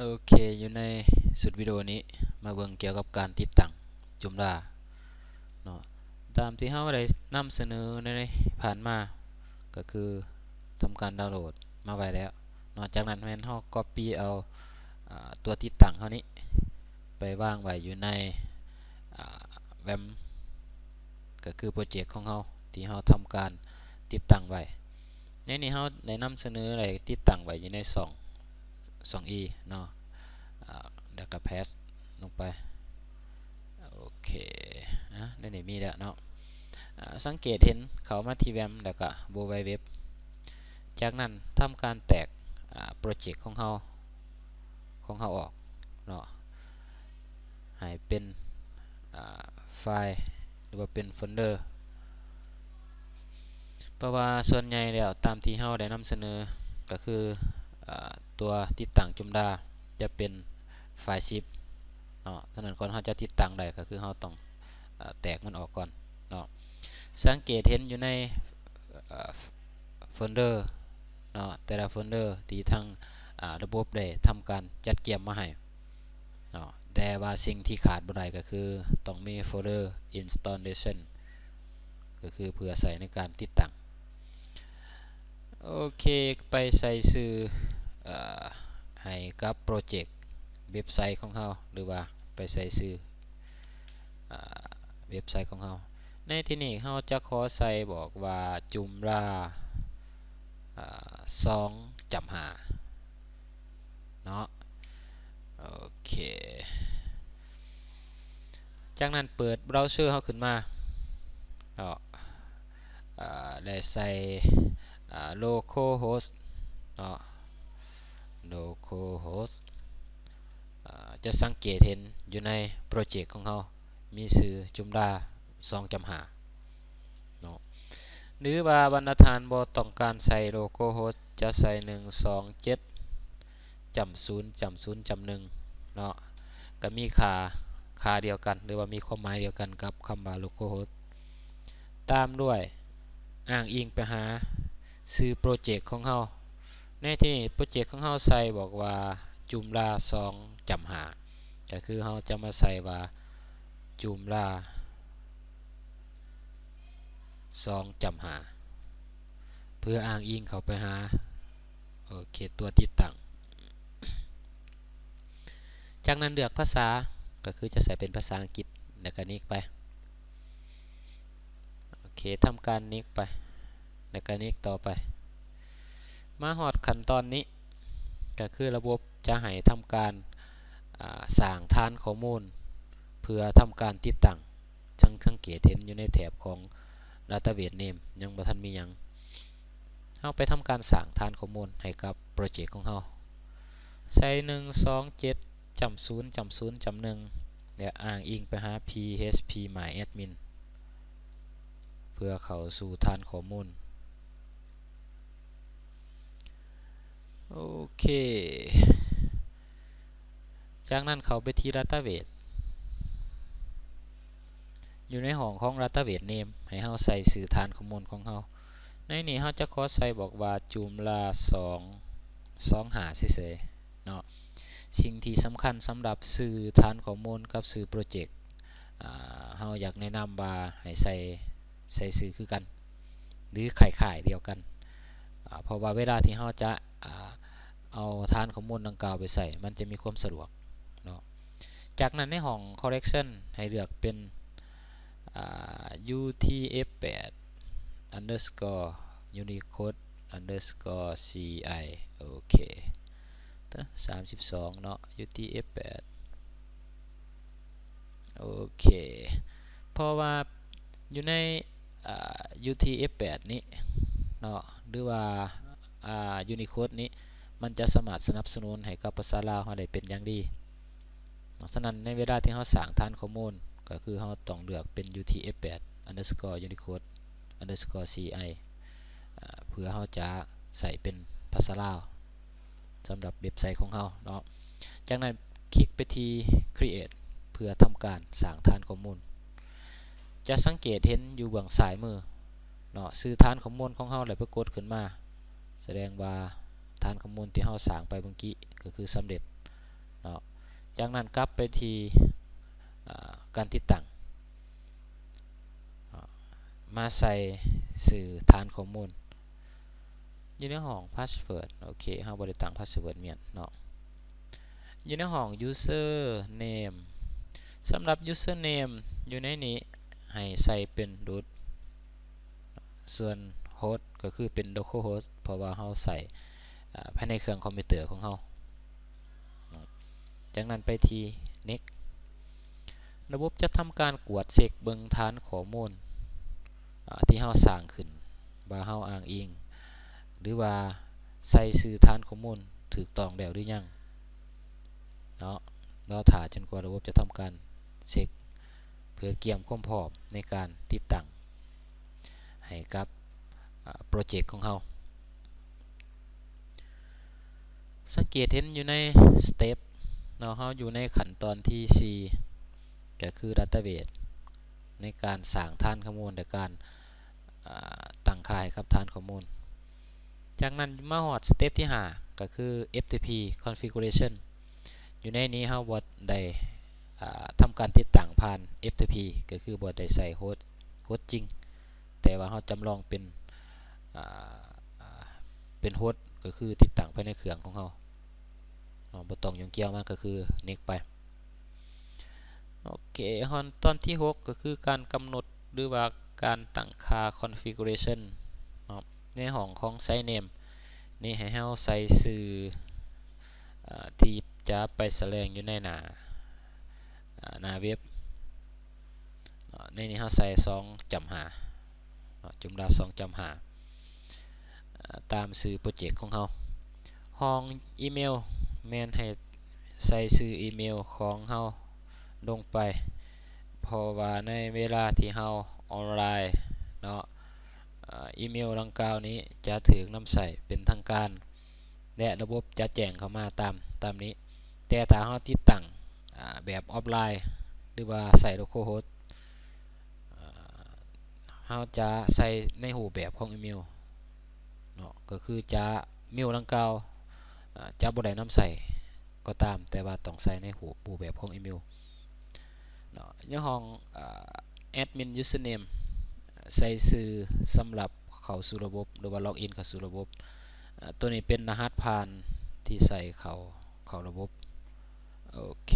ໂອເຄ ຢູ່ໃນຊຸດວິດີໂອນີ້ ມາເບິ່ງກ່ຽວກັບການຕິດຕັ້ງ Joomla ເນາະ. ຕາມທີ່ເຮົາໄດ້ນຳສະເໜີໃນຜ່ານມາ ກໍຄືທຳການດາວໂຫຼດມາໄວ້ແລ້ວເນາະ. ຈາກນັ້ນແມ່ນເຮົາ copy ເອົາ ອາ ຕົວຕິດຕັ້ງເຮົານີ້ ໄປວາງໄວ້ຢູ່ໃນ ອາ RAM ກໍຄືໂປຣເຈັກຂອງເຮົາ ທີ່ເຮົາທຳການຕິດຕັ້ງໄວ້. ໃນນີ້ເຮົາໄດ້ນຳສະເໜີ ແລະ ຕິດຕັ້ງໄວ້ຢູ່ໃນຊ່ອງ ຊ່ອງ E ເນາະ ອາ ແລ້ວກໍ paste ລົງໄປ. ໂອເຄ ອາ ໃນນີ້ມີແລ້ວເນາະ. ອາ ສັງເກດເຫັນ ເຂົ້າມາທີ່ RAM ແລ້ວກໍ WWW ຈາກນັ້ນທຳການແຕກ ອາ ໂປຣເຈັກຂອງເຮົາ ຂອງເຮົາອອກເນາະ ໃຫ້ເປັນ ອາ ໄຟລ໌ ຫຼືວ່າເປັນໂຟນເດີ. ເພາະວ່າສ່ວນໃຫຍ່ແລ້ວ ຕາມທີ່ເຮົາໄດ້ນຳສະເໜີ ກໍຄື ອາ ຕົວຕິດຕັ້ງ Joomla ຈະເປັນໄຟລ໌ຊິບເນາະ. ສະນັ້ນ ກ່ອນເຮົາຈະຕິດຕັ້ງໄດ້ ກໍຄືເຮົາຕ້ອງ ອາ ແຕກມັນອອກກ່ອນເນາະ. ສັງເກດເຫັນຢູ່ໃນ ອາ ໂຟນເດີເນາະ ແຕ່ລະໂຟນເດີທີ່ທາງ ອາ ລະບົບໄດ້ທຳການຈັດກຽມມາໃຫ້ເນາະ. ແຕ່ວ່າສິ່ງທີ່ຂາດບໍ່ໄດ້ກໍຄືຕ້ອງມີໂຟນເດີ installation ກໍຄືເພື່ອໃຊ້ໃນການຕິດຕັ້ງ. ໂອເຄ ໄປໃສ່ຊື່ ເອີ ໃຫ້ກັບໂປຣເຈັກເວັບໄຊຂອງເຮົາ ຫຼືວ່າໄປໃສ່ຊື່ ອາ ເວັບໄຊຂອງເຮົາ. ໃນທີ່ນີ້ເຮົາຈະຂໍໃສ່ບອກວ່າ Joomla ອາ ສອງຈ້ຳຫ້າເນາະ. ໂອເຄ ຈາກນັ້ນເປີດເບຣາເຊີເຮົາຂຶ້ນມາເນາະ ອາ ແລະ ໃສ່ ອາ localhost ເນາະ localhost ອາ ຈະສັງເກດເຫັນຢູ່ໃນໂປຣເຈັກຂອງເຮົາ ມີຊື່ Joomla ສອງຈ້ຳຫ້າເນາະ. ຫຼືວ່າບັນດາທ່ານບໍ່ຕ້ອງການໃສ່ localhost ຈະໃສ່ ໜຶ່ງສອງເຈັດຈ້ຳສູນຈ້ຳສູນຈ້ຳໜຶ່ງເນາະ ກໍມີຄ່າ ຄ່າດຽວກັນ ຫຼືວ່າມີຄວາມໝາຍດຽວກັນກັບຄຳວ່າ localhost ຕາມດ້ວຍອ້າງອີງໄປຫາຊື່ໂປຣເຈັກຂອງເຮົາ. ໃນທີ່ນີ້ໂປຣເຈັກຂອງເຮົາໃສ່ບອກວ່າ Joomla ສອງຈ້ຳຫ້າ ກໍຄືເຮົາຈະມາໃສ່ວ່າ Joomla ສອງຈ້ຳຫ້າ ເພື່ອອ້າງອີງເຂົ້າໄປຫາ ໂອເຄ ຕົວຕິດຕັ້ງ. ຈາກນັ້ນເລືອກພາສາ ກໍຄືຈະໃສ່ເປັນພາສາອັງກິດ ແລ້ວກໍ next ໄປ. ໂອເຄ ທຳການ next ໄປ ແລ້ວກໍ next ຕໍ່ໄປ. ມາຮອດຂັ້ນຕອນນີ້ ກໍຄືລະບົບຈະໃຫ້ທຳການ ອາ ສ້າງຖານຂໍ້ມູນ ເພື່ອທຳການຕິດຕັ້ງ. ສັງ ສັງເກດເຫັນຢູ່ໃນແຖບຂອງ database name ຍັງບໍ່ທັນມີຫຍັງ. ເຮົາໄປທຳການສ້າງຖານຂໍ້ມູນໃຫ້ກັບໂປຣເຈັກຂອງເຮົາ. ໃສ່ ໜຶ່ງສອງເຈັດຈ້ຳສູນຈ້ຳສູນຈ້ຳໜຶ່ງ ແລະ ອ້າງອີງໄປຫາ phpMyAdmin ເພື່ອເຂົ້າສູ່ຖານຂໍ້ມູນ. ໂອເຄ ຈາກນັ້ນເຂົ້າໄປທີ່ database ຢູ່ໃນຫ້ອງຂອງ database name ໃຫ້ເຮົາໃສ່ຊື່ຖານຂໍ້ມູນຂອງເຮົາ. ໃນນີ້ເຮົາຈະຂໍໃສ່ບອກວ່າ Joomla ສອງ ສອງຫ້າ ເສີຍໆເນາະ. ສິ່ງທີ່ສຳຄັນສຳລັບຊື່ຖານຂໍ້ມູນກັບຊື່ໂປຣເຈັກ ອາ ເຮົາຢາກແນະນຳວ່າໃຫ້ໃສ່ ໃສ່ຊື່ຄືກັນ ຫຼື ຄ້າຍໆດຽວກັນ ອາ ເພາະວ່າເວລາທີ່ເຮົາຈະ ອາ ເອົາຖານຂໍ້ມູນດັ່ງກ່າວໄປໃສ່ ມັນຈະມີຄວາມສະດວກເນາະ. ຈາກນັ້ນໃນຫ້ອງ collection ໃຫ້ເລືອກເປັນ ອາ UTF-eight underscore Unicode underscore CI ໂອເຄ ສາມສິບສອງເນາະ UTF-eight ໂອເຄ ເພາະວ່າຢູ່ໃນ ອາ UTF-eight ນີ້ເນາະ ຫຼືວ່າ ອາ Unicode ນີ້ ມັນຈະສາມາດສະໜັບສະໜູນໃຫ້ກັບພາສາລາວເຮົາໄດ້ເປັນຢ່າງດີເນາະ. ສະນັ້ນໃນເວລາທີ່ເຮົາສ້າງຖານຂໍ້ມູນ ກໍຄືເຮົາຕ້ອງເລືອກເປັນ UTF-eight underscore Unicode underscore CI ອາ ເພື່ອເຮົາຈະໃຊ້ເປັນພາສາລາວ ສຳລັບເວັບໄຊຂອງເຮົາເນາະ. ຈາກນັ້ນຄລິກໄປທີ່ Create ເພື່ອທຳການສ້າງຖານຂໍ້ມູນ. ຈະສັງເກດເຫັນຢູ່ເບື້ອງຊ້າຍມືເນາະ ຊື່ຖານຂໍ້ມູນຂອງເຮົາໄດ້ປາກົດຂຶ້ນມາ ສະແດງວ່າຖານຂໍ້ມູນທີ່ເຮົາສ້າງໄປເມື່ອກີ້ ກໍຄືສຳເລັດ ເນາະ. ຈາກນັ້ນກັບໄປທີ່ ອາ ການຕິດຕັ້ງ ອາ ມາໃສ່ຊື່ຖານຂໍ້ມູນຢູ່ໃນຫ້ອງ password. ໂອເຄ ເຮົາບໍ່ໄດ້ຕັ້ງ password ແມ່ນເນາະ. ຢູ່ໃນຫ້ອງ username ສຳລັບ username ຢູ່ໃນນີ້ໃຫ້ໃສ່ເປັນ root ສ່ວນ host ກໍຄືເປັນ localhost ເພາະວ່າເຮົາໃຊ້ ອາ ພາຍໃນເຄື່ອງຄອມພິວເຕີຂອງເຮົາ. ຈາກນັ້ນໄປທີ່ next. ລະບົບຈະທຳການກວດເຊັກເບິ່ງຖານຂໍ້ມູນ ອາ ທີ່ເຮົາສ້າງຂຶ້ນ ວ່າເຮົາອ້າງອີງ ຫຼືວ່າໃສ່ຊື່ຖານຂໍ້ມູນຖືກຕ້ອງແລ້ວຫຼືຍັງເນາະ. ລໍຖ້າຈົນກວ່າລະບົບຈະທຳການເຊັກ ເພື່ອກຽມຄວາມພ້ອມໃນການຕິດຕັ້ງໃຫ້ກັບ ອາ ໂປຣເຈັກຂອງເຮົາ. ສັງເກດເຫັນຢູ່ໃນ step ເນາະ ເຮົາຢູ່ໃນຂັ້ນຕອນທີສີ່ ກໍຄື database ໃນການສ້າງຖານຂໍ້ມູນ ແລະ ການ ອາ ຕັ້ງຄ່າໃຫ້ກັບຖານຂໍ້ມູນ. ຈາກນັ້ນມາຮອດ step ທີຫ້າ ກໍຄື FTP configuration. ຢູ່ໃນນີ້ເຮົາບໍ່ໄດ້ ອາ ທຳການຕິດຕັ້ງຜ່ານ FTP ກໍຄືບໍ່ໄດ້ໃຊ້ host host ຈິງ ແຕ່ວ່າເຮົາຈຳລອງເປັນ ອາ ເປັນ host ກໍຄືຕິດຕັ້ງພາຍໃນເຄື່ອງຂອງເຮົາເນາະ ບໍ່ຕ້ອງຫຍຸ້ງກ່ຽວມັນ ກໍຄື next ໄປ. ໂອເຄ ຮອດຕອນທີຫົກ ກໍຄືການກຳນົດ ຫຼືວ່າການຕັ້ງຄ່າ configuration ເນາະ. ໃນຫ້ອງຂອງ site name ນີ້ໃຫ້ເຮົາໃສ່ຊື່ ອາ ທີ່ຈະໄປສະແດງຢູ່ໃນໜ້າ ອາ ໜ້າເວັບເນາະ. ໃນນີ້ເຮົາໃສ່ສອງຈ້ຳຫ້າເນາະ Joomla ສອງຈ້ຳຫ້າ ອາ ຕາມຊື່ໂປຣເຈັກຂອງເຮົາ. ຫ້ອງອີເມວ ແມ່ນໃຫ້ໃສ່ຊື່ອີເມວຂອງເຮົາລົງໄປ ເພາະວ່າໃນເວລາທີ່ເຮົາອອນລາຍເນາະ ອາ ອີເມວດັ່ງກ່າວນີ້ຈະຖືກນຳໃຊ້ເປັນທາງການ ແລະ ລະບົບຈະແຈ້ງເຂົ້າມາຕາມ ຕາມນີ້. ແຕ່ຖ້າເຮົາຕິດຕັ້ງ ອາ ແບບອອຟລາຍ ຫຼືວ່າໃຊ້ localhost ເຮົາຈະໃສ່ໃນຮູບແບບຂອງອີເມວເນາະ ກໍຄືຈະ ເມວດັ່ງກ່າວ ອາ ຈະບໍ່ໄດ້ນຳໃຊ້ກໍຕາມ ແຕ່ວ່າຕ້ອງໃສ່ໃນຮູບ ຮູບແບບຂອງອີເມວເນາະ. ໃນຫ້ອງ ອາ admin username ໃສ່ຊື່ສຳລັບເຂົ້າສູ່ລະບົບ ຫຼືວ່າ log in ເຂົ້າສູ່ລະບົບ. ອາ ຕົວນີ້ເປັນລະຫັດຜ່ານທີ່ໃຊ້ເຂົ້າ ເຂົ້າລະບົບ. ໂອເຄ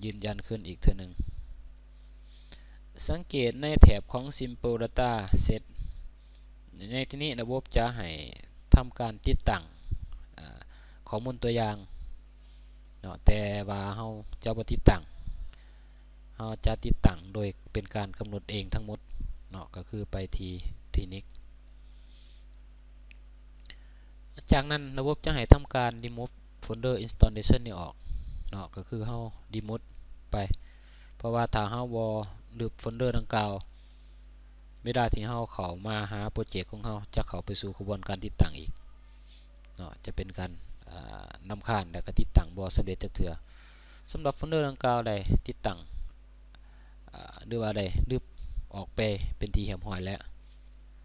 ຢືນຢັນຄືນອີກເທື່ອໜຶ່ງ. ສັງເກດໃນແຖບຂອງ Simple Data Set ໃນທີ່ນີ້ລະບົບຈະໃຫ້ທຳການຕິດຕັ້ງ ອາ ຂໍ້ມູນຕົວຢ່າງເນາະ ແຕ່ວ່າເຮົາຈະບໍ່ຕິດຕັ້ງ ເຮົາຈະຕິດຕັ້ງໂດຍເປັນການກຳນົດເອງທັງໝົດເນາະ ກໍຄືໄປທີ່ ທີ່ next. ຈາກນັ້ນລະບົບຈະໃຫ້ທຳການ remove folder installation ນີ້ອອກເນາະ ກໍຄືເຮົາ remove ໄປ ເພາະວ່າຖ້າເຮົາບໍ່ລຶບໂຟນເດີດັ່ງກ່າວ ເວລາທີ່ເຮົາເຂົ້າມາຫາໂປຣເຈັກຂອງເຮົາ ຈະເຂົ້າໄປສູ່ຂະບວນການຕິດຕັ້ງອີກເນາະ ຈະເປັນການ ອາ ນຳຄ້າງ ແລະ ກໍຕິດຕັ້ງບໍ່ສຳເລັດຈັກເທື່ອ. ສຳລັບໂຟນເດີດັ່ງກ່າວໄດ້ຕິດຕັ້ງ ອາ ຫຼືວ່າໄດ້ລຶບອອກໄປເປັນທີ່ຮຽບຮ້ອຍແລ້ວ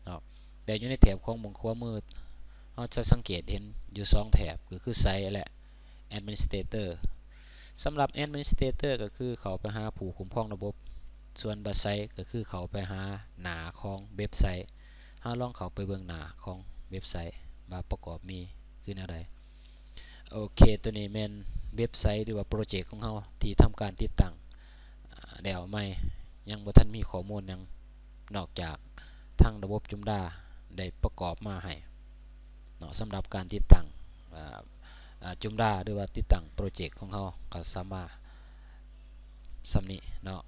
ເນາະ ແລະ ຢູ່ໃນແຖບຂອງເບື້ອງຂວາມື ເຮົາຈະສັງເກດເຫັນຢູ່ສອງແຖບ ກໍຄື Site ແລະ Administrator. ສຳລັບ Administrator ກໍຄືເຂົ້າໄປຫາຜູ້ຄຸ້ມຄອງລະບົບ, ສ່ວນ Website ກໍຄືເຂົ້າໄປຫາໜ້າຂອງເວັບໄຊ. ເຮົາລອງເຂົ້າໄປເບິ່ງໜ້າຂອງເວັບໄຊວ່າປະກອບມີຄືແນວໃດ. ໂອເຄ, ຕົວນີ້ແມ່ນເວັບໄຊ ຫຼືວ່າໂປຣເຈັກຂອງເຮົາທີ່ທຳການຕິດຕັ້ງ ອາ ແລ້ວໃໝ່, ຍັງບໍ່ທັນມີຂໍ້ມູນຫຍັງ ນອກຈາກທາງລະບົບ Joomla ໄດ້ປະກອບມາໃຫ້ເນາະ. ສຳລັບການຕິດຕັ້ງ ອາ ອາ Joomla ຫຼືວ່າຕິດຕັ້ງໂປຣເຈັກຂອງເຮົາ ກໍສາມາດສ່ຳນີ້ເນາະ.